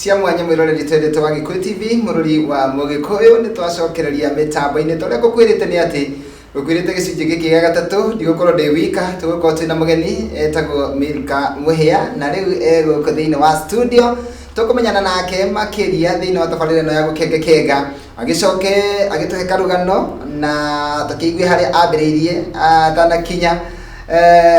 Cia mwanya mwĩroreri twendete wa Gĩkũyũ TV, mũrũri wa Mũgĩkũyũ, nĩ twacokereria mĩtambo-inĩ. Ta ũrĩa ngũkwĩrĩte nĩ atĩ ngũkwĩrĩte gĩcunjĩ gĩkĩ gĩa gatatũ ndigũkorwo ndĩ wika, tũgũkorwo twĩna mũgeni etagwo Milka Mũhĩa, na rĩu e gũkũ thĩinĩ wa studio. Tũkũmenyana nake makĩria thĩinĩ wa tabarĩra ĩno ya Gũkengekenga, agĩcoke agĩtũhe karũgano na tũkĩigue harĩa ambĩrĩirie atanakinya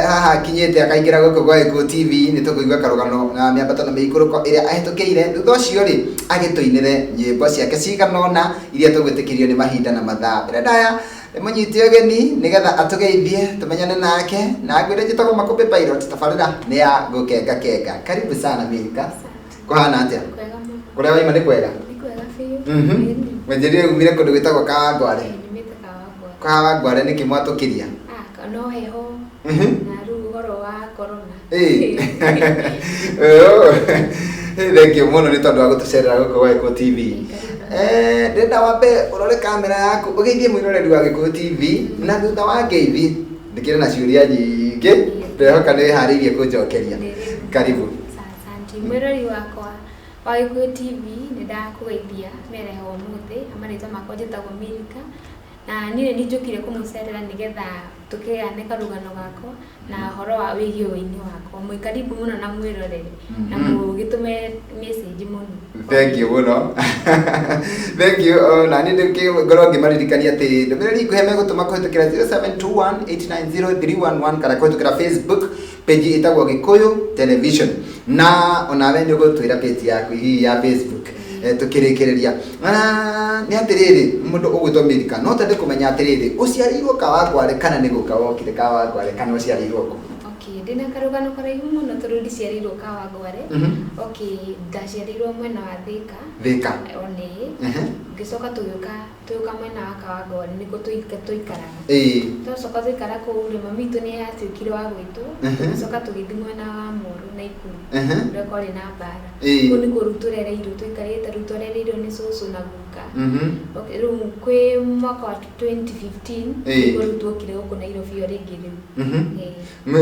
haha akinyĩte akaingĩra gũkũ gwa Gĩkũyũ TV. Nĩ tũkũigua karũgano na mĩambato na mĩikũrũko ĩrĩa ahĩtũkĩire. Thutha ũcio rĩ, agĩtũinĩre nyĩmbo ciake cigana ũna iria tũgwĩtĩkĩrio nĩ mahinda na mathaa. Mbere ndaya ndĩmũnyite ũgeni nĩgetha atũgeithie, tũmenyane nake, na ngwĩre njĩtagwo Makũmbĩ Pilot, tabarĩra nĩ ya Gũkengakenga. Karibu sana, Milka. Kũhana atĩa? Kwega mũno. Kũrĩa waima nĩ kwega? Nĩ kwega biũ. Mwenjĩrire umire kũndũ gwĩtagwo Kawangware. Ĩĩ, nyumĩte Kawangware. Kawangware nĩkĩ mwatũkĩria? Ah, no heho na rĩu ũhoro wa corona. Ĩĩ. Oh, thank you mũno nĩ tondũ wa gũtũcerera gũkũ gwa Gĩkũyũ TV. Ndĩrenda wambe ũrore kamera yaku, ũgeithie mwĩroreri wa Gĩkũyũ TV, na thutha wa ngeithi ndĩkĩrĩ na ciũria nyingĩ, ndĩrehoka nĩ wĩharĩirie kũnjokeria. Karibu. Asante. Mwĩroreri wakwa wa Gĩkũyũ TV, nĩ ndakũgeithia mĩaraho ũmũthĩ. Marĩtwa makwa njĩtagwo Milka, na niĩ nĩ njũkire kũmũcerera nĩgetha tũkĩgayane karũgano gakwa na ũhoro wa wĩgiĩ ũini wakwa. Mwĩ karibu mũno na mwĩrorere na mũgĩtũme message mũno. Thank you mũno, thank you. Oh, na niĩ ngorwo ngĩmaririkania atĩ ndũmĩrĩri nguhĩ megũtũma kũhĩtũkĩra 0721890311 kana kũhĩtũkĩra Facebook page ĩtagwo Gĩkũyũ Television, na onawe nĩ ũgũtwĩra page yaku hihi ya Facebook. Tũkĩrĩkĩrĩria nĩ atĩrĩrĩ, mũndũ ũgwĩtwo Milka, no twende kũmenya atĩrĩrĩ, ũciarĩirwo Kawangware kana nĩ gũka wokire Kawangware, kana ũciarĩirwo kũ? Okay, ndĩna karũgano karaihu mũno tondũ ndiciarĩirwo Kawangware. Okay, ndaciarĩirwo mwena wa Thĩka. Thĩka. One. Ngĩcoka tũgĩũka mwena wa Kawangware, nĩkuo tũikaraga. Twacoka twaikara kũu rĩ, mami witũ nĩ atuĩkire wa gwĩtwo. Tũgĩcoka tũgĩthiĩ mwena wa Moro, Naikuru, kũrĩa kwarĩ na mbara. Kũu nĩkuo rĩu tũrereirwo, tũikarĩte rĩu twarereirwo nĩ cũcũ na guka. Okay, rĩu kwĩ mwaka wa 2015 nĩguo rĩu tuokire gũkũ Nairobi o rĩngĩ rĩu. Ĩĩ.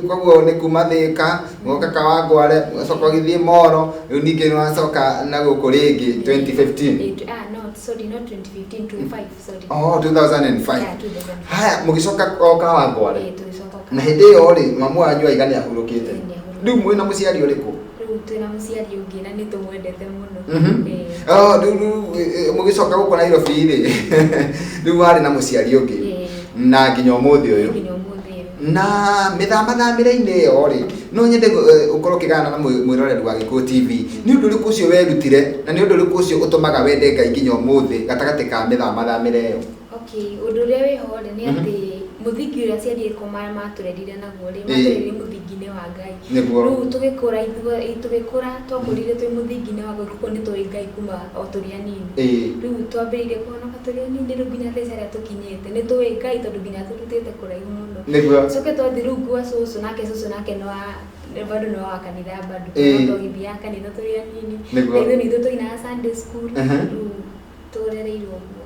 Koguo nĩ kuma Thĩka, mũgoka Kawangware, mũgacoka ũgĩthiĩ Moro, rĩu ningĩ nĩ wacoka na gũkũ rĩngĩ 2015. Ĩĩ, ah, no, sorry, not 2015, 25, sorry. Oh, 2005. Yeah, 2005. Haya, mũgĩcoka o Kawangware. Ĩĩ, tũgĩcoka. Na hĩndĩ ĩyo rĩ, mamu wanyu aiga nĩ ahurũkĩte? Ĩĩ, nĩ ahurũkĩte. Rĩu mwĩna mũciari ũrĩkũ? Rĩu twĩna mũciari ũngĩ na nĩ tũmwendete mũno. Ĩĩ. Oh, rĩu mũgĩcoka gũkũ Nairobi rĩ, rĩu warĩ na mũciari ũngĩ? Ĩĩ. Na nginya ũmũthĩ ũyũ? Nginya ũmũthĩ ũyũ. Na mĩthamathamĩre-inĩ ĩyo rĩ, no nyende ũkorwo ũkĩgayana na mwĩroreri wa Gĩkũyũ TV, nĩ ũndũ ũrĩkũ ũcio werutire na nĩ ũndũ ũrĩkũ ũcio ũtũmaga wende Ngai nginya ũmũthĩ gatagatĩ ka mĩthamathamĩre ĩyo? Okay, ũndũ ũrĩa wĩho rĩ nĩ atĩ mũthingi ũrĩa aciari akwa matũrerire naguo rĩ, matũrerire mũthingi-inĩ wa Ngai. Rĩu tũgĩkũra ithuĩ, tũgĩkũra twakũrire twĩ mũthingi-inĩ wa Ngai, koguo nĩ tũĩ Ngai kuma o tũrĩ anini. Rĩu twambĩrĩirie kũhonoka tũrĩ anini, rĩu nginya thaa ici harĩa tũkinyĩte nĩ tũĩ Ngai tondũ nginya atũrutĩte kũraihu mũno. Coke twathiĩ rĩu gwa cũcũ nake, cũcũ nake nĩ wa bado nĩ wa kanitha bado. Twagĩthiaga kanitha tũrĩ anini. Na ithuĩ nĩ ithuĩ twainaga Sunday school. Rĩu tũrereirwo ũguo.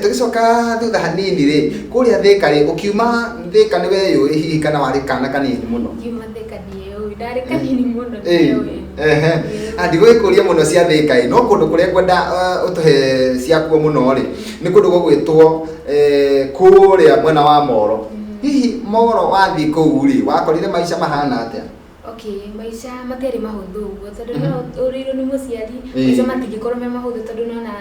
Tũgĩcoka thutha hanini rĩ, kũrĩa Thĩka rĩ, ũkiuma Thĩka nĩ weyũĩ hihi kana warĩ kana kanini mũno? Ngiuma Thĩka ndiĩũĩ, ndarĩ kanini mũno, ndiĩũĩ. Ah, ndigũgĩkũria mũno cia Thĩka ĩ, no kũndũ kũrĩa ngwenda ũtũhe ciakuo mũno rĩ, nĩ kũndũ gũgwĩtwo kũrĩa mwena wa Moro. Hihi Moro wathiĩ kũu rĩ, wakorire maica mahana atĩa? Okay, maica matiarĩ mahũthũ ũguo tondũ no ũrĩirwo nĩ mũciari, maica matingĩkorwo me mahũthũ tondũ nona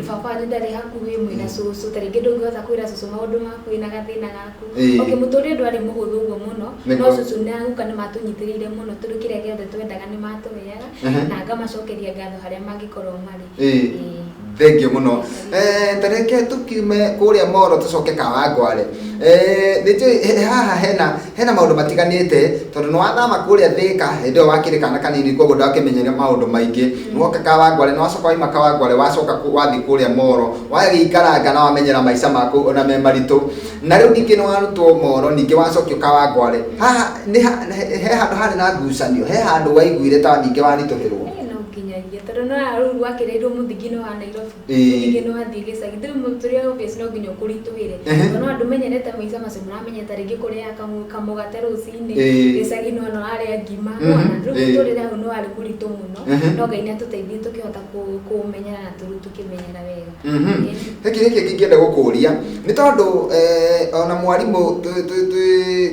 baba wanyu ndarĩ hakuhĩ, mwĩna cũcũ, ta rĩngĩ ndũngĩhota kwĩra cũcũ maũndũ maku wĩna gathĩna gaku. Okay, mũtũrĩre ndwarĩ mũhũthũ ũguo mũno, no cũcũ na guka nĩ matũnyitĩrĩire mũno tondũ kĩrĩa gĩothe twendaga nĩ matũheaga na ngamacokeria ngatho harĩa mangĩkorwo marĩ. Ĩĩ. Thank you mũno. Ta reke tũkiume kũrĩa Moro tũcoke Kawangware. Nĩ njũĩ haha hena maũndũ matiganĩte tondũ nĩ wathama kũrĩa Thĩka hĩndĩ ĩyo wakĩrĩ kana kanini, koguo ndwakĩmenyire maũndũ maingĩ. Nĩ woka Kawangware, nĩ wacoka waima Kawangware, wacoka wathiĩ kũrĩa Moro, wagĩikaranga na wamenyera maica maku ona me maritũ. Na rĩu ningĩ nĩ warutwo Moro, ningĩ wacokio Kawangware. Haha nĩ he handũ harĩ na ngucanio, he handũ waiguire ta ningĩ waritũhĩrwo? No nginyagia. Tondũ no rĩu wakĩrĩirwo mũthingi-inĩ wa Nairobi. Ningĩ nĩ wathiĩ gĩcagi, rĩu mũtũrĩre obvious no nginya ũkũritũhĩre. Tondũ no andũ menyerete maica macio mũramenyete rĩngĩ kũrĩaga kamũgate rũcinĩ, gĩcagi no ũrarĩa ngima, nĩwona? Rĩu mũtũrĩre hau nĩ warĩ mũritũ mũno, no Ngai nĩ atũteithirie tũkĩhota kũũmenyera na rĩu tũkĩmenyera wega. He kĩũria kĩngĩ ingĩenda gũkũria, nĩ tondũ ona mwarimũ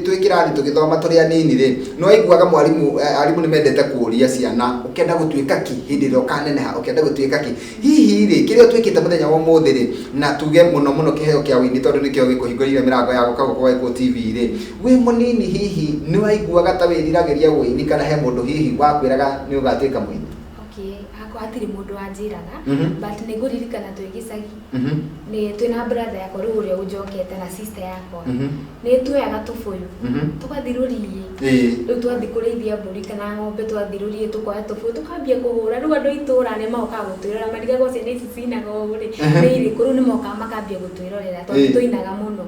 twĩ kĩrathi tũgĩthoma tũrĩ anini rĩ, nĩ waiguaga mwarimũ, arimũ nĩ mendete kũria ciana, ũkenda gũtuĩka kĩ hĩndĩ ĩrĩa ũkaneneha, ũkenda gũtuĩka kĩ? Hihi rĩ, kĩrĩa ũtuĩkĩte mũthenya wa ũmũthĩ rĩ, na tuge mũno mũno kĩheo kĩa ũini tondũ nĩkĩo gĩkũhingũrĩire mĩrango ya gũka gũkũ gwa Gĩkũyũ TV rĩ, wĩ mũnini hihi nĩ waiguaga ta wĩriragĩria ũini kana he mũndũ hihi wakwĩraga nĩ ũgatuĩka mũini? Okay, hakwa hatirĩ mũndũ wanjĩraga, but nĩ ngũririkana twĩ gĩcagi, nĩ twĩna brother yakwa rĩu ũrĩa ũnjokete na sister yakwa, nĩ tuoyaga tũbũyũ, tũgathiĩ rũriĩ, rĩu twathiĩ kũrĩithia mbũri kana ng'ombe twathiĩ rũriĩ tũkoya tũbũyũ tũkambia kũhũra, rĩu andũ a itũra nĩ mokaga gũtwĩrorera marigagwo ciana ici cinaga ũũ rĩ, nĩ irĩkũ, rĩu nĩ mokaga makambia gũtwĩrorera tondũ tũinaga mũno.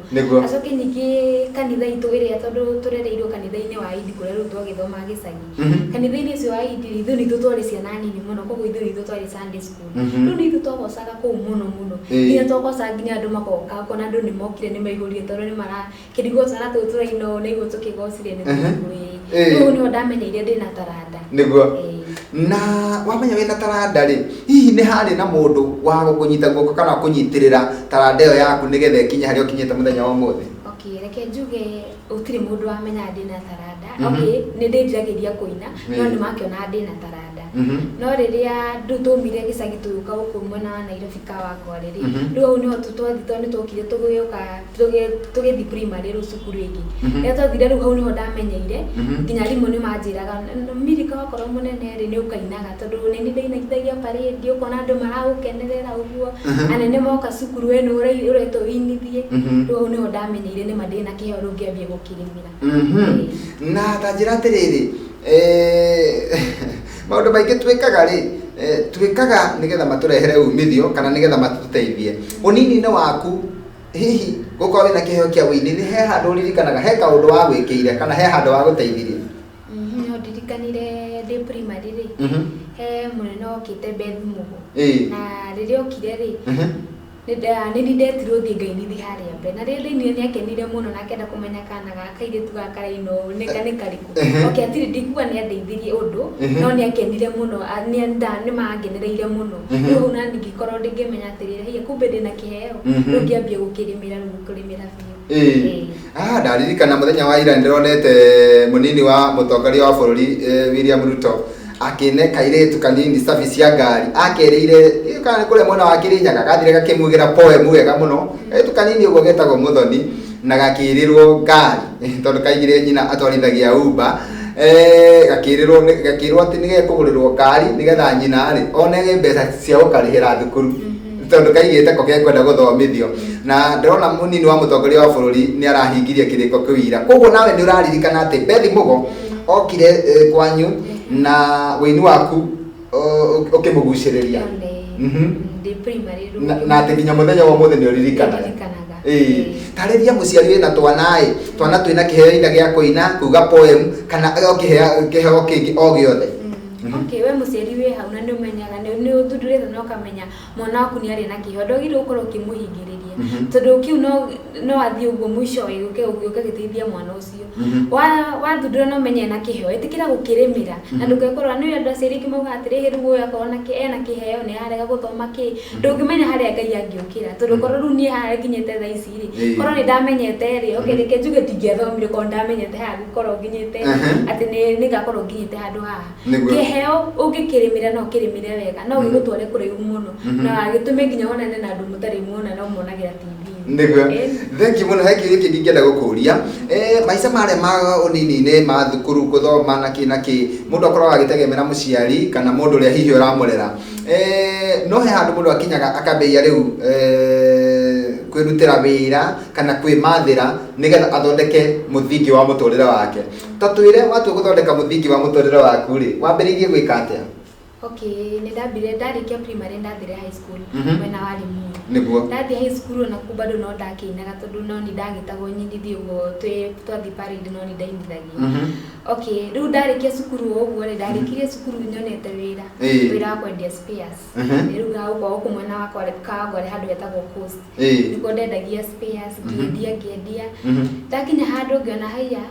Acoke ningĩ kanitha itũ ĩrĩa tondũ tũrereirwo kanitha-inĩ wa Indi kũrĩa rĩu twagĩthomaga gĩcagi, kanitha-inĩ ũcio wa Indi rĩ, ithuĩ nĩ ithuĩ twarĩ ciana nini mũno koguo ithuĩ nĩ ithuĩ twarĩ Sunday school. Rĩu nĩ ithuĩ twagocaga kũu mũno mũno, nginya twagocaga nginya andũ magoka ũkona andũ nĩ mokire nĩ maihũrire tondũ nĩ mara kĩrigwo twana tũu tũraina ũũ nĩguo tũkĩgocire nĩ tũiguĩ. Rĩu nĩho ndamenyeire ndĩna taranda. Nĩguo. Na wamenya wĩna taranda rĩ, hihi nĩ harĩ na mũndũ wa gũkũnyita guoko kana kũnyitĩrĩra taranda ĩyo yaku nĩgetha ĩkinye harĩa ũkinyĩte mũthenya wa ũmũthĩ? Okay, reke njuge gũtirĩ mũndũ wamenyaga ndĩna taranda. Okay, nĩ ndĩriragĩria kũina, no nĩ makĩonaga ndĩna taranda. No rĩrĩa rĩu twaumire gĩcagi tũgĩũka gũkũ mwena wa Nairobi Kawangware rĩ, rĩu hau nĩho twathiĩ tondũ nĩ twokire tũgĩũka tũgĩthiĩ primary rĩu cukuru ĩngĩ. Rĩrĩa twathire rĩu hau nĩho ndamenyeire, nginya arimũ nĩ manjĩraga, Milika wakorwo mũnene rĩ, nĩ ũkainaga tondũ nĩ niĩ ndainithagia parade, ũkona andũ maragũkenerera ũguo, anene moka cukuru we nĩwe ũretwo ũinithie. Rĩu hau nĩho ndamenyeire nĩma ndĩna kĩheo rĩu ngĩambia gũkĩrĩmĩra. Na ta njĩra atĩrĩrĩ, maũndũ maingĩ twĩkaga rĩ, twĩkaga nĩgetha matũrehere umithio kana nĩgetha matũteithie. Ũnini-inĩ waku hihi gũkorwo wĩna kĩheo kĩa ũini nĩ he handũ ũririkanaga he kaũndũ wagwĩkĩire kana he handũ wagũteithirie? No ndirikanire ndĩ primary rĩ, he mũnene okĩte Beth Mugo. Na rĩrĩa okire rĩ, nĩ niĩ ndetirwo thiĩ ngainithi harĩa mbere. Na rĩrĩa ndainire nĩ akenire mũno na akĩenda kũmenya kana gaka kairĩtu gaka karaina ũũ nĩ karĩkũ. Okay, hatirĩ ndikuga nĩ andeithirie ũndũ, no nĩ akenire mũno, nĩ mangenereire mũno. Rĩu hau nani ngĩkorwo ngĩmenya atĩrĩrĩ, haiya kumbe ndĩna kĩheo, rĩu ngĩambia gũkĩrĩmĩra rĩu gũkĩrĩmĩra biũ. Ah, ndaririkana mũthenya wa ira nĩndĩronete mũnini wa mũtongoria wa bũrũri William Ruto akĩne kairĩtu kanini cabi cia ngari akerĩire kana nĩ kũrĩa mwena wa Kĩrĩnyaga gathire gakĩmugĩra poem wega mũno kairĩtu kanini ũguo getagwo Mũthoni na gakĩrĩrwo ngari tondũ kaigire nyina atwarithagia Uber gakĩrĩrwo gakĩrwo atĩ nĩgekũgũrĩrwo ngari nĩgetha nyina rĩ one mbeca cia gũkarĩhĩra thukuru tondũ kaigĩte ko gekwenda gũthomithio na ndĩrona mũnini wa mũtongoria wa bũrũri nĩ arahingirie kĩrĩko kĩu ira koguo nawe nĩ ũraririkana atĩ Bethi Mugo okire kwanyu na wĩini waku ũkĩmũgucĩrĩria. Ndĩ primary rĩu. Na atĩ nginya mũthenya wa ũmũthĩ nĩ ũririkanaga. Nĩndirikanaga. Tarĩria mũciari wĩna twana ĩ, twana twĩna kĩheo either gĩa kũina, kuga poem kana o kĩheo kĩngĩ o gĩothe. Okay, we mũciari wĩ hau na nĩ ũmenyaga nĩ ũthundũrĩte na ũkamenya mwana waku nĩ arĩ na kĩheo, ndwagĩrĩirwo gũkorwo ũkĩmũhingĩrĩria tondũ kĩu no athiĩ ũguo mũico gĩũke gĩũke gĩteithie mwana ũcio. Wathundũra na ũmenye ena kĩheo, ĩtĩkĩra gũkĩrĩmĩra na ndũgekorwo nĩ andũ aciari aingĩ maugaga atĩrĩrĩ rĩu ũyũ akorwo ena kĩheo nĩ ararega gũthoma kĩ, ndũngĩmenya harĩa Ngai angĩũkĩra tondũ korwo rĩu niĩ harĩa nginyĩte thaa ici rĩ, korwo nĩ ndamenyete rĩ, okay reke njuge ndingĩathomire korwo ndamenyete haha ngũkorwo nginyĩte atĩ nĩ ngakorwo nginyĩte handũ haha. Kĩheo ũngĩkĩrĩmĩra no ũkĩrĩmĩre wega, no gĩgũtware kũraihu mũno na gĩtũme nginya wonane na andũ mũtarĩ muona no muonagĩra TV. Nĩguo. Thank you mũno. He kĩũria kĩngĩ ingĩenda gũkũria. Maica marĩa ma ũnini-inĩ ma thukuru gũthoma na kĩ na kĩ, mũndũ akoragwo agĩtegemera mũciari kana mũndũ ũrĩa hihi ũramũrera. No he handũ mũndũ akinyaga akambĩrĩria rĩu kwĩrutĩra wĩra kana kwĩmathĩra nĩgetha athondeke mũthingi wa mũtũrĩre wake. Ta twĩre watua gũthondeka mũthingi wa mũtũrĩre waku rĩ, wambĩrĩirie gwĩka atĩa? Okay, nĩ ndambire ndarĩkia primary ndathire high school mwena wa Limuru. Nĩguo. Ndathiĩ high school ona kũu bado no ndakĩinaga tondũ no nĩ ndagĩtagwo nyinithie ũguo twĩ twathiĩ parade no nĩ ndainithagia. Okay, rĩu ndarĩkia cukuru o ũguo rĩ, ndarĩkirie cukuru nyonete wĩra. Wĩra wa kwendia spares. Rĩu gũkũ gũkũ mwena wa Kawangware handũ hetagwo Coast. Nĩkuo ndendagia spares, ngĩendia ngĩendia. Ndakinya handũ ngĩona haiya,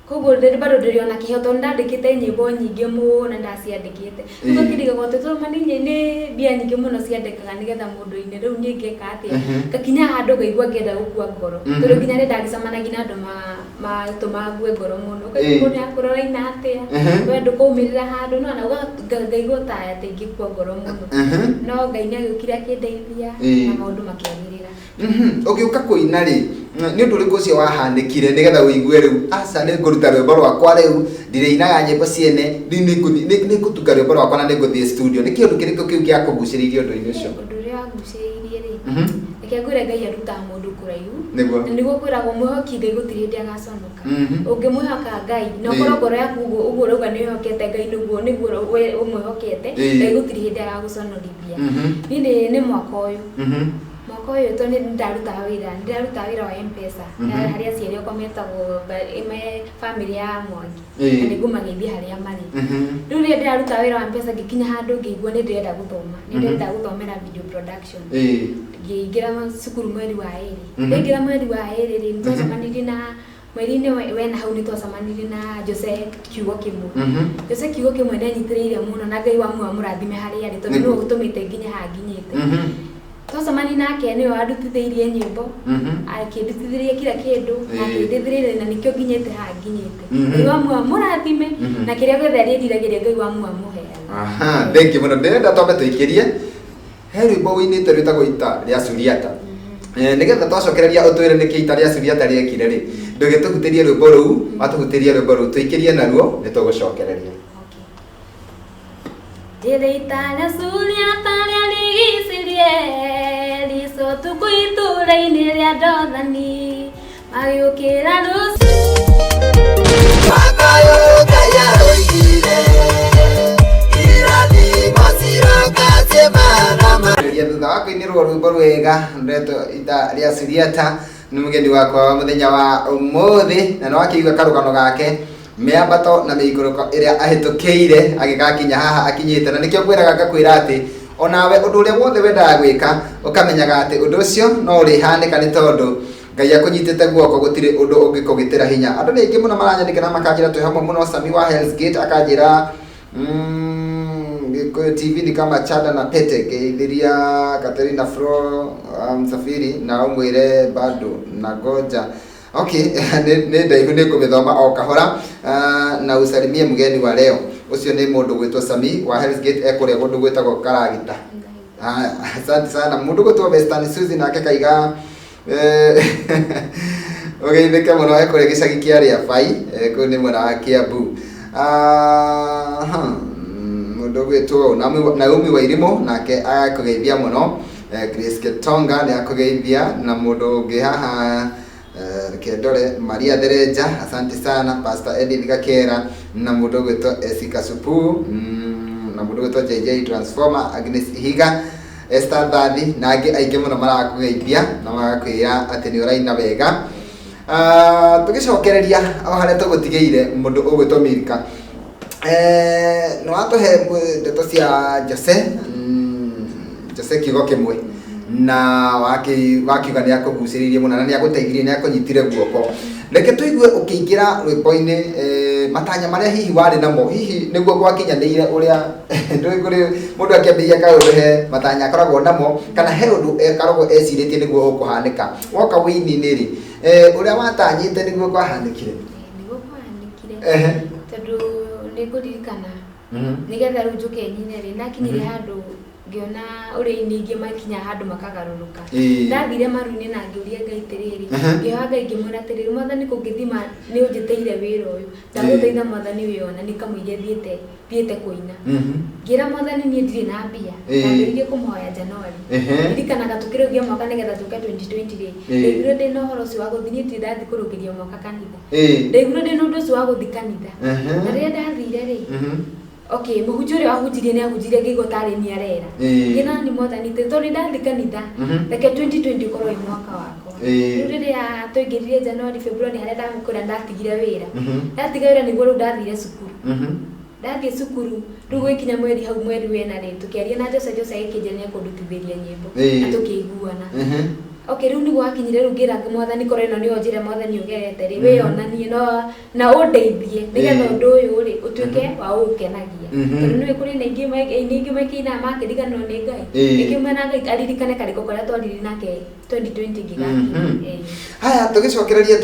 koguo bado ndĩrĩ ona kĩheo tondũ ndandĩkĩte nyĩmbo nyingĩ mũno ndaciandĩkĩte. Rĩu ngakĩrigagwo atĩ tondũ ma nĩ mbia nyingĩ mũno ciandĩkaga nĩgetha mũndũ aine, rĩu niĩ ngeka atĩa? Ngakinya handũ ngaigua ngĩenda gũkua ngoro. Tondũ nginya nĩ ndagĩcemanagia na andũ matũmaga ngue ngoro mũno. Ũkaigua mũndũ nĩakwĩra ũraina atĩa? We ndũkũmĩrĩra handũ, nĩwona ngaigua ta atĩ ingĩkua ngoro mũno. No Ngai nĩagĩũkire akĩndeithia na maũndũ makĩagĩrĩra. Ũgĩũka kũina rĩ, nĩ ũndũ ũrĩkũ ũcio wahanĩkire nĩgetha ũigue rĩu aca nĩ ngũruta rwĩmbo rwakwa rĩu, ndirĩinaga nyĩmbo ciene, rĩu nĩ ngũtunga rwĩmbo rwakwa na nĩ ngũthiĩ studio. Nĩ kĩũndũ kĩrĩkũ kĩu gĩakũgucĩrĩirie ũndũ-inĩ ũcio? Ũndũ ũrĩa wangucĩrĩirie rĩ, reke ngwĩre Ngai arutaga mũndũ kũraihu. Nĩguo. Na nĩguo kwĩragwo mwĩhoki Ngai gũtirĩ hĩndĩ agaconoka. Ũngĩmwĩhoka Ngai, na ũkorwo ngoro yaku ũguo ũguo ũrauga nĩ wĩhokete Ngai nĩguo nĩguo we ũmwĩhokete, Ngai gũtirĩ hĩndĩ agagũconorithia. Niĩ nĩ mwaka ũyũ. Mwaka ũyũ tondũ nĩ ndarutaga wĩra, nĩ ndarutaga wĩra wa M-Pesa, harĩa aciari akwa metagwo me bamĩrĩ ya Mwangi, na nĩ ngũmageithia harĩa marĩ. Rĩu rĩrĩa ndĩrarutaga wĩra wa M-Pesa ngĩkinya handũ ngĩigua nĩ ndĩrenda gũthoma, nĩ ndĩrenda gũthomera video production. Ngĩingĩra cukuru mweri wa ĩrĩ. Ndaingĩra mweri wa ĩrĩ rĩ, nĩ twacemanirie na mweri-inĩ wena hau nĩ twacemanirie na Jose kiugo kĩmwe. Jose kiugo kĩmwe nĩ anyitĩrĩire mũno na Ngai wa muoyo amũrathime harĩa arĩ tondũ nĩwe ũtũmĩte nginye haha nginyĩte. Twacemania nake nĩwe wandutithĩirie nyĩmbo, akĩndutithĩria kila kĩndũ, na akĩndeithĩrĩria na nĩkĩo nginyĩte haha nginyĩte. Ngai wa muoyo amũrathime, na kĩrĩa gĩothe arĩriragĩria Ngai wa muoyo amũheage. Aha, thank you mũno. Ndĩrenda twambe tũikĩrie he rwĩmbo ũinĩte rwĩtagwo Ita rĩa Suriata. Nĩgetha twacokereria ũtwĩre nĩkĩ ita rĩa Suriata rĩekire rĩ, ndũgĩtũhutĩrie rwĩmbo rũu, watũhutĩria rwĩmbo rũu tũikĩrie naruo nĩ tũgũcokereria. Rĩrĩa ita rĩa Suriata rĩarigicĩrie Elisha ũtukũ itũũra-inĩ rĩa Dothani, magĩũkĩra rũciũ. Thutha wa kũinĩrwo rwĩmbo rwega rwetwo Ita rĩa Suriata nĩ mũgeni wakwa wa mũthenya wa ũmũthĩ, na nĩ wakĩigua karũgano gake, mĩambato na mĩikũrũko ĩrĩa ahĩtũkĩire agĩgakinya haha akinyĩte, na nĩkĩo ngwĩraga ngakwĩra atĩ onawe ũndũ ũrĩa wothe wendaga gwĩka ũkamenyaga atĩ ũndũ ũcio no ũrĩhanĩka nĩ tondũ Ngai akũnyitĩte guoko, gũtirĩ ũndũ ũngĩkũgitĩra hinya. Andũ nĩ aingĩ mũno maranyandĩkĩra na makanjĩra twĩ hamwe mũno. Sami wa Hell's Gate akanjĩra Gĩkũyũ TV ni kama chada na pete. Ngeithiria Katerina Fro Msafiri na ũmwĩre bado na ngoja. Okay, nĩ ndaihu nĩ ngũmĩthoma o kahora, na usalimie mgeni wa leo. Ũcio nĩ mũndũ gwĩtwo Sami wa Hell's Gate ekũrĩa kũndũ gwĩtagwo Karagita. Asante sana. Mũndũ gwĩtwo Western Suzy nake kaiga ũgeithĩke mũno ekũrĩa gĩcagi kĩa Rĩabai, kũu nĩ mwena wa Kiambu. Mũndũ ũgwĩtwo Naomi Wairimu nake agakũgeithia mũno. Grace Ketonga nĩ akũgeithia, na mũndũ ũngĩ haha reke ndore Maria Thereja, asante sana. Pastor Edith Gakera na mũndũ ũgwĩtwo Esi Kasupu, na mũndũ ũgwĩtwo JJ Transformer, Agnes Ihiga, Esther Thathi na angĩ aingĩ mũno marakũgeithia na magakwĩra atĩ nĩ ũraina wega. Tũgĩcokereria o harĩa tũgũtigĩire mũndũ ũgwĩtwo Milka, nĩ watũhe ndeto cia Jose, Jose kiugo kĩmwe, na wakiuga nĩ akũgucĩrĩirie mũno na nĩ agũteithirie, nĩ akũnyitire guoko. Reke tũigue ũkĩingĩra rwĩmbo-inĩ, matanya marĩa hihi warĩ namo, hihi nĩguo gwakinyanĩire ũrĩa ndũĩ kũrĩ mũndũ akĩambĩrĩria kaũndũ he matanya akoragwo namo, kana he ũndũ akoragwo ecirĩtie nĩguo ũkũhanĩka. Woka wĩini-inĩ rĩ, ũrĩa watanyĩte nĩguo kwahanĩkire? Nĩguo kwahanĩkire. Tondũ nĩ ngũririkana nĩgetha rĩu njũke nyine rĩ, ndakinyire handũ ngĩona ũrĩa aini aingĩ makinya handũ makagarũrũka. Ndathire maru-inĩ na ngĩũria Ngai atĩrĩrĩ, ngĩhoya Ngai ngĩmwĩra atĩrĩrĩ, Mwathani kũngĩthima nĩ ũnjĩtĩire wĩra ũyũ, ndagũthaitha Mwathani wĩona nĩ kamũira thiĩte kũina. Ngĩra Mwathani niĩ ndirĩ na mbia, ndambĩrĩirie kũmũhoya January. Ndirikanaga tũkĩrũgia mwaka nĩgetha tũke 2020 rĩ, ndaiguire ndĩna ũhoro ũcio wa gũthiĩ, niĩ ndirĩ ndathiĩ kũrũgĩria mwaka kanitha. Ndaiguire ndĩna ũndũ ũcio wa gũthiĩ kanitha. Na rĩrĩa ndathire rĩ, Okay, mũhunjia ũrĩa wahunjirie nĩ ahunjirie ngĩigua tarĩ niĩ arera. Ngĩna nĩ Mwathani tondũ nĩ ndathiĩ kanitha, reke 2020 ũkorwo wĩ mwaka wakwa. Rĩu rĩrĩa twaingĩrire January, February harĩa ndamũkwĩra ndatigire wĩra. Ndatiga wĩra nĩguo rĩu ndathire cukuru. Ndathiĩ cukuru rĩu gũgĩkinya mweri hau mweri wena rĩ, tũkĩaria na Jose, Jose agĩkĩnjĩra nĩ ekũndutithĩria nyĩmbo na tũkĩiguana. Okay, rĩu nĩguo hakinyire rĩu ngĩra Mwathani korwo ĩno nĩyo njĩra Mwathani ũgerete rĩ, wĩyonanie no na ũndeithie nĩgetha ũndũ ũyũ rĩ ũtuĩke wa gũgũkenagia. Tondũ nĩũĩ kũrĩ na aingĩ aini aingĩ makĩinaga makĩriganĩrwo nĩ Ngai. Ĩkĩuma na Ngai aririkane karĩko karĩa twaririe nake 2020 ngĩgakinya. Haya, tũgĩcokererie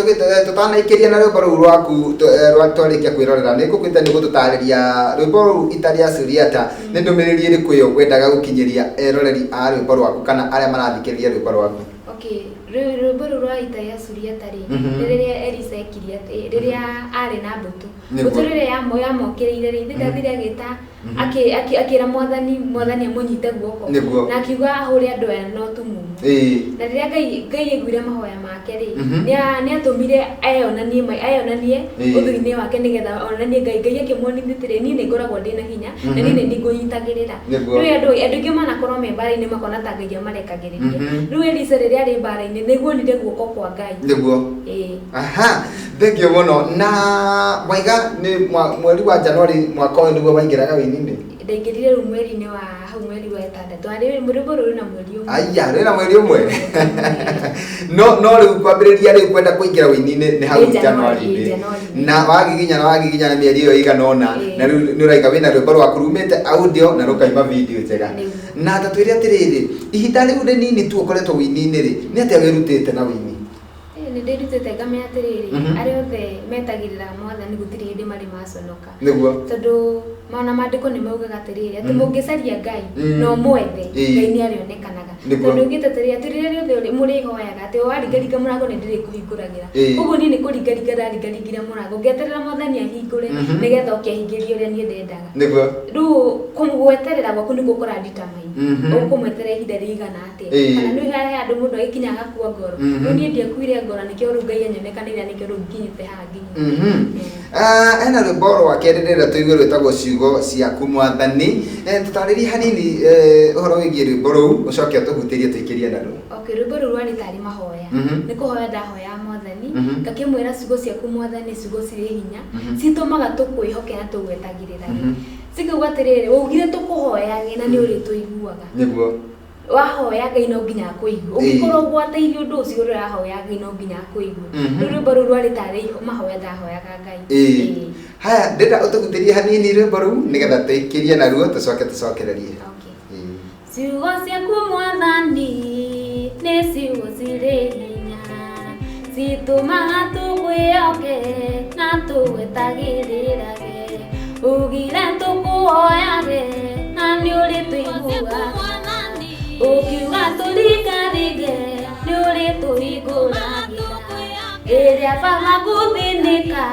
tũtanaikĩria na rwĩmbo rũu rwaku rwa twarĩkia kwĩrorera, nĩ ngũkwĩte nĩ gũtũtarĩria rwĩmbo rũu Ita rĩa Suriata, nĩ ndũmĩrĩri ĩrĩkũ ĩyo wendaga gũkinyĩria eroreri a rwĩmbo rwaku kana arĩa marathikĩrĩria rwĩmbo rwaku? Okay, rwĩmbo rũu rwa Ita rĩa Suriata rĩ, nĩ rĩrĩa Elisa ekire atĩ, rĩrĩa arĩ na mbũtũ. Mbũtũ rĩrĩa yamokĩrĩire rĩ, ithe ndathire agĩta akĩra Mwathani, Mwathani amũnyite guoko. Na akiuga ahũre andũ aya na ũtumumu. Na rĩrĩa Ngai aiguire mahoya make rĩ, nĩ atũmire eyonanie ũthiũ-inĩ wake nĩgetha onanie Ngai. Ngai akĩmuonithia atĩrĩ, niĩ nĩ ngoragwo ndĩna hinya na niĩ nĩ niĩ ngũnyitagĩrĩra. Rĩu andũ aingĩ manakorwo me mbara-inĩ makona ta Ngai amarekagĩrĩria. Rĩu Elisa rĩrĩa arĩ mbara-inĩ nĩguo onire guoko kwa Ngai. Aha, thank you mũno. Na waiga nĩ mweri wa January mwaka ũyũ nĩguo waingĩraga wĩini-inĩ? Ndaingĩrire rĩu mweri-inĩ wa hau mweri wa ĩtandatũ. Arĩ rwĩmbo rũrũ na mweri ũmwe. Aya, rwĩna mweri ũmwe. No rĩu kwambĩrĩria rĩu kwenda kũingĩra wĩini-inĩ nĩ hau January-inĩ. Na wagiginyana wagiginyana mĩeri ĩyo ĩigana ũna, na rĩu nĩ ũraiga wĩna rwĩmbo rwaku rumĩte audio na rũkaima video njega. Na ta twĩre atĩrĩrĩ, ihinda rĩu rĩnini tu ũkoretwo wĩini-inĩ rĩ, nĩ atĩa wĩrutĩte na wĩini? Nĩ ndĩrutĩte ngamenya atĩrĩrĩ, arĩa othe metagĩrĩra Mwathani gũtirĩ hĩndĩ marĩ maconoka. Tondũ ona maandĩko nĩ maugaga atĩrĩrĩ, atĩ mũngĩcaria Ngai na ũmwethe, Ngai nĩ arĩonekanaga. Tondũ ugĩte atĩrĩrĩ, atĩ rĩrĩa rĩothe mũrĩhoyaga, atĩ waringaringa mũrango nĩ ndĩrĩkũhingũragĩra. Koguo niĩ nĩ kũringaringa ndaringaringire mũrango, ngĩeterera Mwathani ahingũre nĩgetha oke ahingĩrie ũrĩa niĩ ndendaga. Rĩu gweterera gwaku nĩkuo kũra determine ũkũmweterera ihinda rĩigana atĩa. Kana nĩ he handũ mũndũ agĩkinya agakua ngoro. Rĩu niĩ ndiakuire ngoro, nĩkĩo rĩu Ngai anyonekanĩire, nĩkĩo rĩu nginyĩte haha nginyĩte. Hena rwĩmbo rwa kerĩ rĩrĩa tũigue rwĩtagwo Ciugo Ciaku Mwathani. Tũtarĩrie hanini ũhoro wĩgiĩ rwĩmbo rũu, ũcoke ũtũhutĩrie tũikĩrie naruo. Okay, rwĩmbo rũu rwarĩ tarĩ mahoya. Nĩ kũhoya ndahoyaga Mwathani, ngakĩmwĩra ciugo ciaku Mwathani, ciugo cirĩ hinya, citũmaga tũkwĩhoke na tũgwetagĩrĩrage. Cikauga atĩrĩrĩ, waugire tũkũhoyage na nĩ ũrĩtũiguaga. Wahoya Ngai no nginya akũigue. Ũngĩkorwo ũgwatĩirie ũndũ ũcio ũrĩa ũrahoya Ngai no nginya akũigue. Rĩu rwĩmbo rũu rwarĩ tarĩ mahoya ndahoyaga Ngai. Haya, ndĩrenda ũtũhutĩrie hanini rwĩmbo rũu nĩgetha tũikĩrie naruo tũcoke tũcokererie. Ciugo ciaku Mwathani nĩ ciugo cirĩ hinya, citũmaga tũkwĩhoke na tũgwetagĩrĩrage. Ugire tũkũhoyage na nĩ ũrĩtũiguaga. Ũkiuga tũringaringe nĩ ũrĩtũhingũragĩra. Rĩrĩa baba gũthĩnĩka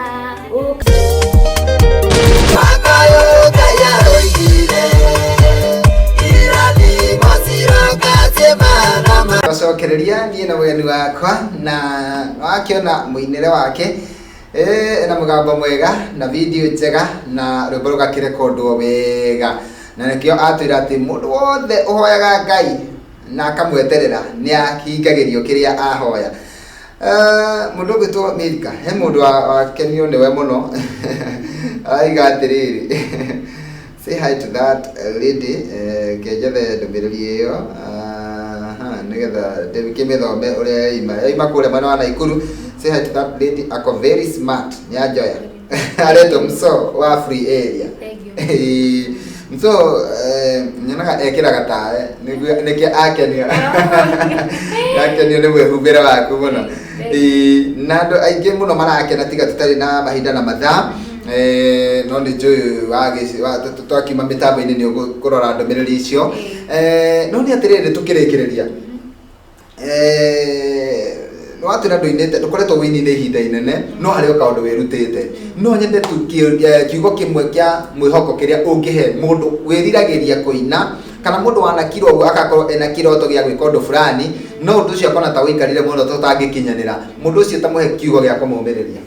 Twacokereria niĩ na mũgeni wakwa na wakĩona mũinĩre wake na mũgambo mwega na video njega na rwĩmbo rũgakĩrekondwo wega, na nĩkĩo atwĩra atĩ mũndũ wothe ũhoyaga Ngai na akamweterera nĩ ahingagĩrio kĩrĩa ahoya. Mũndũ ũgwĩtwo Milka, he mũndũ wakenio nĩwe mũno araiga atĩrĩrĩ, say hi to that lady, kenjethe ndũmĩrĩri ĩyo nĩgetha ndĩkĩmĩthome ũrĩa yaima. Yaima kũrĩa mwena wa Naikuru. Say hi to that lady, ako very smart, nĩ anjoya. Aretwo Mso wa free area. Thank you. Mso nyonaga ekĩraga tawe nĩkĩo akenio. Akenio nĩ mwĩhumbĩre waku mũno. Na andũ aingĩ mũno marakena tiga tũtarĩ na mahinda na mathaa. No nĩ njũĩ twakiuma mĩtambo-inĩ nĩ ũkũrora ndũmĩrĩri icio. No nĩ atĩrĩrĩ tũkĩrĩkĩrĩria. Nĩ watwĩra ndũinĩte, ndũkoretwo wĩinĩte ihinda inene, no harĩ o kaũndũ wĩrutĩte. No nyende tu kiugo kĩmwe kĩa mwĩhoko kĩrĩa ũngĩhe mũndũ wĩriragĩria kũina, kana mũndũ wanakirwo ũguo agakorwo ena kĩroto gĩa gwĩka ũndũ fulani, no ũndũ ũcio akona ta ũikarire mũno tũtangĩkinyanĩra. Mũndũ ũcio tamũhe kiugo gĩa kũmũmĩrĩria.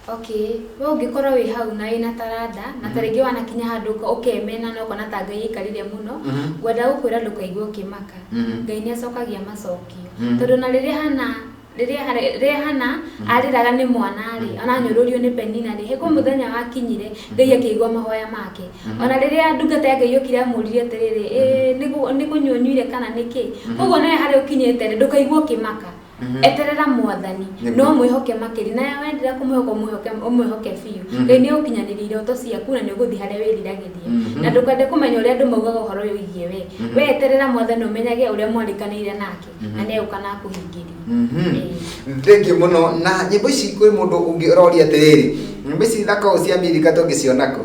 Okay, we ũngĩkorwo wĩ hau na wĩna taranda na ta rĩngĩ wanakinya handũ ũkemena na ũkona ta Ngai aikarire mũno, ngwenda gũkwĩra ndũkaigue ũkĩmaka. Ngai nĩ acokagia macokio. Tondũ na rĩrĩa Hana rĩrĩa Hana arĩraga nĩ mwana rĩ, ona anyũrũrio nĩ Penina rĩ, he kwĩ mũthenya wakinyire Ngai akĩigua mahoya make. Ona rĩrĩa ndungata ya Ngai yokire amũririe atĩrĩrĩ, ĩ nĩ kũnyua ũnyuire kana nĩkĩ? Koguo nawe harĩa ũkinyĩte rĩ, ndũkaigue ũkĩmaka. Eterera mwathani no mwĩhoke makĩria na wendera kũmwĩhoka ũmwĩhoke ũmwĩhoke biũ. Ngai nĩ egũkinyanĩria iroto ciaku na nĩ ũgũthiĩ harĩa wĩriragĩria. Na ndũkende kũmenya ũrĩa andũ maugaga ũhoro wĩgiĩ we. We eterera mwathani ũmenyage ũrĩa mwarĩkanĩire nake na nĩ egũka na akũhingĩrie. Thank you mũno. Na nyĩmbo ici kwĩ mũndũ ũngĩ ũroria atĩrĩrĩ, nyĩmbo ici thaka ũũ cia Milika tũngĩciona kũ?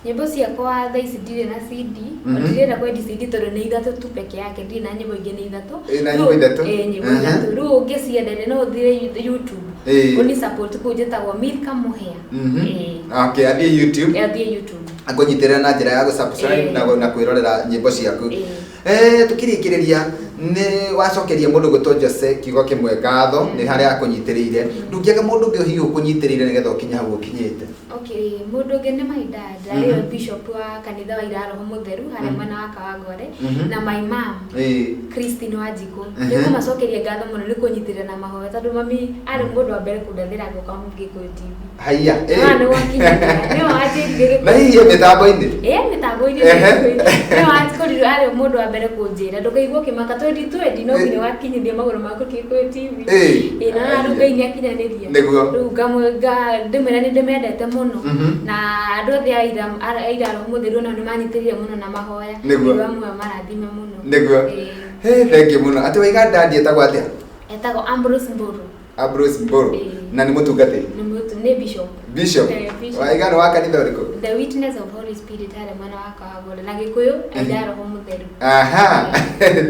Nyĩmbo ciakwa thaa ici ndirĩ na CD, ndirenda kwendia CD tondũ nĩ ithatũ tu peke yake, ndirĩ na nyĩmbo ingĩ nĩ ithatũ. Ĩ, na nyĩmbo ithatũ? Ĩ, nyĩmbo ithatũ. Rĩu ũngĩcienda no ũthiĩ YouTube. Ũni support kũu njĩtagwo Milka Mũhĩa. Ĩ. Okay, athiĩ YouTube. Athiĩ YouTube. Akũnyitĩrĩra na njĩra ya gũ-subscribe na kwĩrorera nyĩmbo ciaku. Tukĩrĩkĩrĩria nĩ wacokeria mũndũ gwĩtwo Jose kiugo kĩmwe ngatho nĩ harĩa akũnyitĩrĩire. Ndũngĩaga mũndũ ũngĩ hihi ũkũnyitĩrĩire nĩgetha ũkinye hau ũkinyĩte? Okay, mũndũ ũngĩ nĩ my dad, arĩ bishop wa kanitha wa Ira Roho Mũtheru harĩa mwena wa Kawangware, na my mom Christine Wanjikũ. Nĩ ngũmacokeria ngatho mũno nĩ kũnyitĩrĩra na mahoya tondũ mami arĩ mũndũ wa mbere kũndathĩra ngũka Gĩkũyũ TV. Haiya. Nĩ wakinyĩte. Nĩ wanjĩrire Gĩkũyũ. Na hihi mĩtambo-inĩ? Ĩ, mĩtambo-inĩ. Nĩ wakorirwo arĩ mũndũ wa mbere kũnjĩra ndũkaigua ũkĩmaka twendi twendi no nginya wakinyithia magũrũ maku Gĩkũyũ TV. Ĩ, na rĩu Ngai nĩ akinyanĩria. Nĩguo. Rĩu ndĩmwĩra nĩ ndĩmendete mũno. Na andũ othe a Ira Roho Mũtheru onao nĩ manyitĩrĩire mũno na mahoya. Nĩguo. Ngai wa muoyo amarathime mũno. Nĩguo. Hey, thank you mũno. Atĩ waiga dadi etagwo atĩa? Etagwo Ambrose Mburu. Ambrose Mburu. Na nĩ mũtungatĩri? Nĩ bishop. Bishop. Bishop. Waiga nĩ wa kanitha ũrĩkũ? The Witness of Holy Spirit harĩa mwena wa Kawangware na Gĩkũyũ Aira Roho Mũtheru. Aha.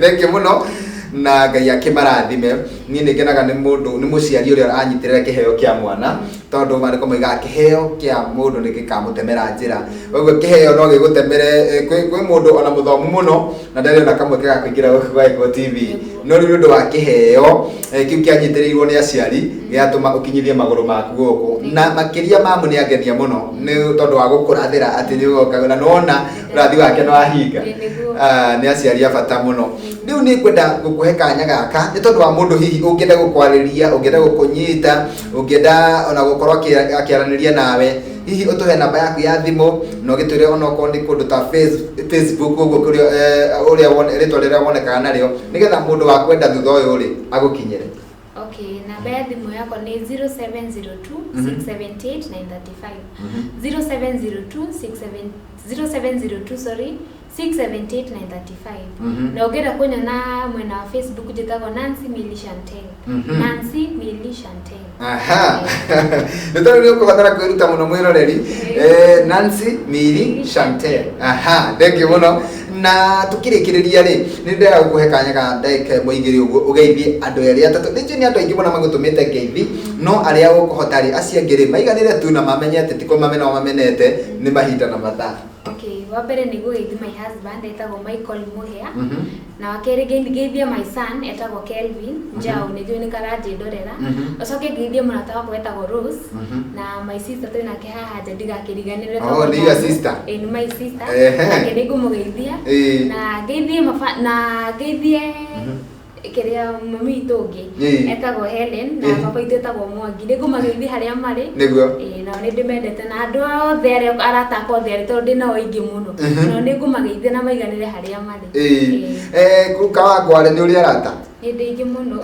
Thank you mũno. Na Ngai akĩmarathime. Niĩ nĩ ngenaga nĩ mũndũ, nĩ mũciari ũrĩa aranyitĩrĩra kĩheo kĩa mwana, tondũ maandĩko moigaga kĩheo kĩa mũndũ nĩ gĩkamũtemera njĩra. Koguo kĩheo no gĩgũtemere, kwĩ mũndũ ona mũthomu mũno na ndarĩ ona kamweke ga kũingĩra gũkũ gwa Gĩkũyũ TV. No rĩu nĩ ũndũ wa kĩheo kĩu kĩanyitĩrĩirwo nĩ aciari gĩatũma ũkinyithie magũrũ maku gũkũ. Na makĩria mamu nĩ angenia mũno nĩ tondũ wa gũkũrathĩra atĩ nĩ ũgoka na nĩwona ũrathi wake nĩ wahinga. Nĩ aciari a bata mũno. Rĩu nĩ ngwenda gũkũhe kanya gaka nĩ tondũ wa mũndũ hihi ũngĩenda gũkwarĩria, ũngĩenda gũkũnyita, ũngĩenda ona gũkorwo akĩaranĩria nawe, hihi ũtũhe namba yaku ya thimũ na ũgĩtwĩre onokorwo nĩ kũndũ ta Facebook ũguo kũrĩa ũrĩa rĩtwa rĩrĩa wonekaga narĩo nĩgetha mũndũ wa kwenda thutha ũyũ rĩ agũkinyĩre. Okay, namba ya thimũ yakwa nĩ 0702 678 935. 0702 67 0702 sorry 678 935. Na ũngĩenda kũnyona mwena wa Facebook njĩtagwo Nancy Milly Chantel. Nancy Milly Chantel. Aha. Nĩ tondũ nĩ ũkũbatara kwĩruta mũno mwĩroreri. Nancy Milly Chantel. Aha, thank you mũno. Na tukĩrĩkĩrĩria rĩ, nĩ ndĩrenda gũkũhe kanya ga ndagĩka ĩmwe igĩrĩ ũguo ũgeithie andũ erĩ atatũ. Nĩ njũĩ nĩ andũ aingĩ mũno magũtũmĩte ngeithi, no arĩa ũkũhota rĩ, acio angĩ rĩ, maiganĩre tu na mamenye atĩ ti kũmamena ũmamenete, nĩ mahinda na mathaa. Okay, wa mbere nĩ gũgeithia my husband etagwo Michael Mũhĩa. Na wa kerĩ ngeithie my son etagwo Kelvin Njau, nĩ njũĩ nĩ karanjĩndorera. Ũcoke ngeithie mũrata wakwa etagwo Rose na my sister twĩ nake haha nja ndigakĩriganĩrwo. Oh, nĩ your sister? Ĩ, nĩ my sister. Nake nĩ ngũmũgeithia. Na ngeithie na ngeithie kĩrĩa mami witũ ũngĩ etagwo Helen na baba witũ etagwo Mwangi. Nĩ ngũmageithia harĩa marĩ. Nĩguo. Ĩ, nao nĩ ndĩmendete na andũ othe arĩa arata akwa othe arĩa tondũ ndĩ nao aingĩ mũno. Nao nĩ ngũmageithia na maiganĩre harĩa marĩ. Kũu Kawangware nĩ ũrĩ arata? Nĩ ndĩ aingĩ mũno. Nĩ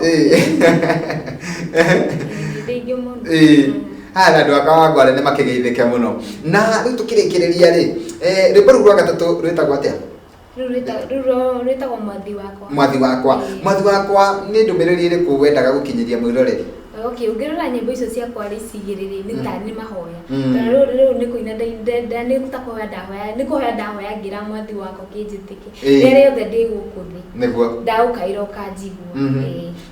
ndĩ aingĩ mũno. Haya, na andũ a Kawangware nĩ makĩgeithĩke mũno. Na rĩu tũkĩrĩkĩrĩria rĩ, rwĩmbo rũu rwa gatatũ rwĩtagwo atĩa? Rĩu rwĩtagwo Mwathi Wakwa. Mwathi Wakwa. Mwathi Wakwa nĩ ndũmĩrĩri ĩrĩkũ wendaga gũkinyĩria mwĩroreri? Okay, ũngĩrora nyĩmbo icio ciakwa rĩ cigĩrĩ rĩ, nĩ ta nĩ mahoya. Tondũ rĩu nĩ kũina nĩ ta kũhoya ndahoya, nĩ kũhoya ndahoya ngĩra Mwathi wakwa kĩnjĩtĩke. Rĩrĩa rĩothe ndĩ gũkũ thĩ. Nĩguo. Ndagũkaĩra ũkanjigua.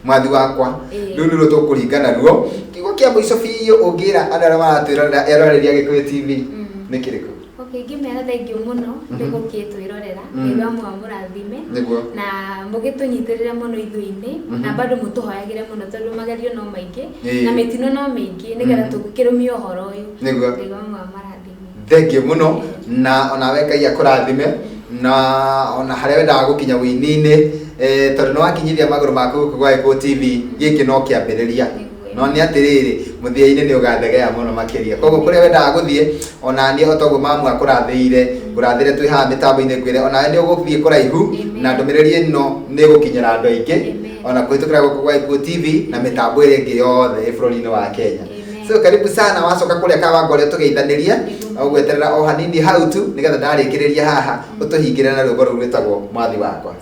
Mwathi Wakwa. Rĩu nĩruo tũkũringa naruo. Kiugo kĩa mũico biũ ũngĩra andũ arĩa maratwĩrorera eroreri a Gĩkũyũ TV nĩ kĩrĩkũ? Okay, Okay, ingĩmera thengiũ mũno nĩ gũkĩtwĩrorera. Ngai wa amũrathime. Nĩguo. Na mũgĩtũnyitĩrĩre mũno ithuĩ-inĩ, na bado mũtũhoyagĩre mũno tondũ magerio no maingĩ na mĩtino no mĩingĩ, nĩgetha tũkĩrũmie ũhoro ũyũ. Nĩguo. Ngai wa amũrathime. Thengiũ mũno, na onawe Ngai akũrathime, na ona harĩa wendaga gũkinya wĩini-inĩ, tondũ nĩ wakinyithia magũrũ maku gũkũ gwa Gĩkũyũ TV, gĩkĩ no kĩambĩrĩria. No nĩ atĩrĩrĩ, mũthia-inĩ nĩ ũgathegea mũno makĩria. Koguo kũrĩa wendaga gũthiĩ, ona niĩ o toguo mamu akũrathĩire, ngũrathĩre twĩ haha mĩtambo-inĩ ngwĩre onawe nĩ ũgũthiĩ kũraihu, na ndũmĩrĩri ĩno nĩ ĩgũkinyĩra andũ aingĩ, ona kũhĩtũkĩra gũkũ gwa Gĩkũyũ TV na mĩtambo ĩrĩa ĩngĩ yothe ĩ bũrũri-inĩ wa Kenya. So karibu sana, wacoka kũrĩa Kawangware tũgeithanĩrie, ũgweterera o hanini hau tu nĩgetha ndarĩkĩrĩria haha ũtũhingĩre na rwĩmbo rũu rwĩtagwo Mwathi Wakwa.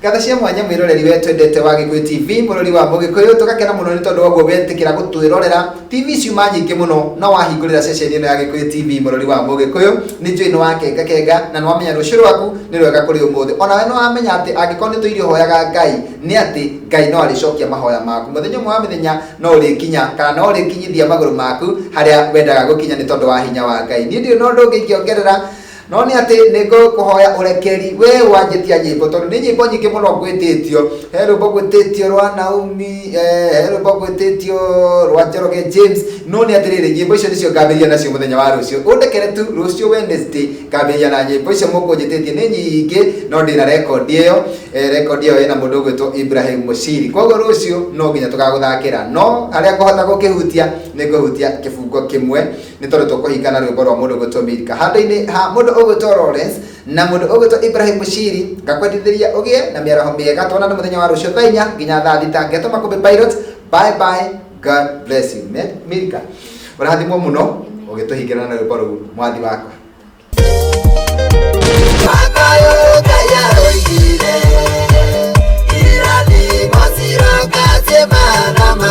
Ngatho cia mwanya mwĩroreri we twendete wa Gĩkũyũ TV, mũrori wa Mũgĩkũyũ, tũgakena mũno nĩ tondũ wa ũguo wetĩkĩra gũtwĩrorera. TV ciuma nyingĩ mũno, no wahingũrĩra ceceni ĩno ya Gĩkũyũ TV, mũrori wa Mũgĩkũyũ, nĩ njũĩ nĩ wakenga kenga na nĩ wamenya rũciũ rwaku nĩ rwega kũrĩ ũmũthĩ. Onawe nĩ wamenya atĩ angĩkorwo nĩ tũirio hoyaga Ngai, nĩ atĩ Ngai no arĩcokia mahoya maku. Mũthenya ũmwe wa mĩthenya no ũrĩkinya kana no ũrĩkinyithia magũrũ maku harĩa wendaga gũkinya nĩ tondũ wa hinya wa Ngai. Niĩ ndirĩ na ũndũ ũngĩ ingĩongerera, no nĩ atĩ nĩ ngũkũhoya ũrekeri we wanjĩtia nyĩmbo, tondũ nĩ nyĩmbo nyingĩ mũno ngwĩtĩtio. He rwĩmbo ngwĩtĩtio rwa Naomi, he rwĩmbo ngwĩtĩtio rwa Njoroge James, no nĩ atĩrĩrĩ, nyĩmbo icio nĩcio ngambĩrĩria nacio mũthenya wa rũciũ. Ũndekere tu rũciũ Wednesday ngambĩrĩria na nyĩmbo icio mũkũnjĩtĩtie nĩ nyingĩ, no ndĩna rekondi ĩyo. Rekondi ĩyo ĩna mũndũ ũgwĩtwo Ibrahim Mushiri. Koguo rũciũ no nginya tũgagũthakĩra, no harĩa ngũhota gũkĩhutia nĩ ngũhutia kĩbungo kĩmwe, nĩ tondũ tũkũhinga na rwĩmbo rwa mũndũ ũgwĩtwo Milka handũ-inĩ ha mũndũ ũgwĩtwo Lawrence na mũndũ ũgwĩtwo Ibrahim Mushiri. Ngakwendithĩria ũgĩe na mĩaraho mĩega, tuonane mũthenya wa rũciũ thaa 4 nginya thaa 6. Ngetwo Makũmbĩ Pilot. Bye bye, God bless you. Milka, ũrathimwo mũno ũgĩtũhingĩra na rwĩmbo rũu Mwathi Wakwa.